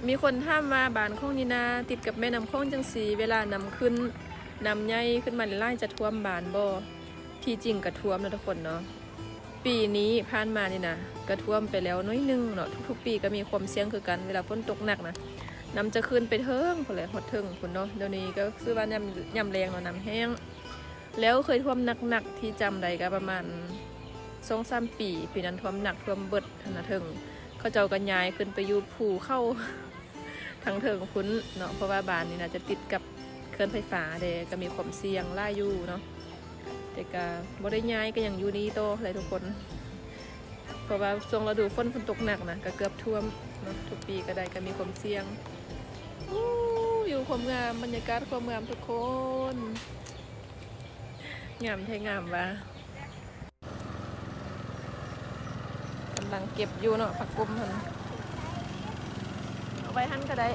ມີຄົນຖາມວ່າ ບ້ານຂອງນີນາຕິດກັບແມ່ນ້ຳຂອງຈັ່ງຊີ້ ເວລານ້ຳຂຶ້ນ ນ້ຳໃຫຍ່ຂຶ້ນມາຫຼາຍໆ ຈະຖ້ວມບ້ານບໍ່? ທີ່ຈິງກໍຖ້ວມເນາະທຸກຄົນເນາະ. ປີນີ້ຜ່ານມານີ້ນະ ກໍຖ້ວມໄປແລ້ວໜ້ອຍໜຶ່ງເນາະ. ທຸກໆປີກໍມີຄວາມສ່ຽງຄືກັນ ເວລາຝົນຕົກໜັກນະ ນ້ຳຈະຂຶ້ນໄປເທິງພຸ້ນແຫຼະ ຮອດເທິງພຸ້ນເນາະ. ດຽວນີ້ກໍຄືວ່າຍາມ ຍາມແລ້ງເນາະ ນ້ຳແຫ້ງ. ແລ້ວເຄີຍຖ້ວມໜັກໆ ທີ່ຈຳໄດ້ກໍປະມານສອງສາມປີ ປີນັ້ນຖ້ວມໜັກ ຖ້ວມເບິດຫັ້ນນະເທິງ. ເຂົາເຈົ້າກໍຍ້າຍຂຶ້ນໄປຢູ່ພູເຂົາທາງເທິງພຸ້ນເນາະ ເພາະວ່າບ້ານນີ້ນະຈະຕິດກັບເຂື່ອນໄຟຟ້າເດ້ ກໍມີຄວາມສ່ຽງຫຼາຍຢູ່ເນາະ. ແຕ່ກໍບໍ່ໄດ້ຍ້າຍ ກໍຍັງຢູ່ນີ້ຕໍ່ແຫຼະທຸກຄົນ ເພາະວ່າຊ່ວງລະດູຝົນ ຝົນຕົກໜັກນະ ກໍເກືອບຖ້ວມເນາະ. ທຸກປີກໍໄດ້ ກໍມີຄວາມສ່ຽງ. ອູ້ ວິວຄວາມງາມ ບັນຍາກາດຄວາມງາມທຸກຄົນ. ງາມແທ້ງາມວ່າ ກຳລັງເກັບຢູ່ເນາະ ຜັກກຸ້ມຫັ້ນ ເອົາໄວ້ຫັ້ນກໍໄດ້.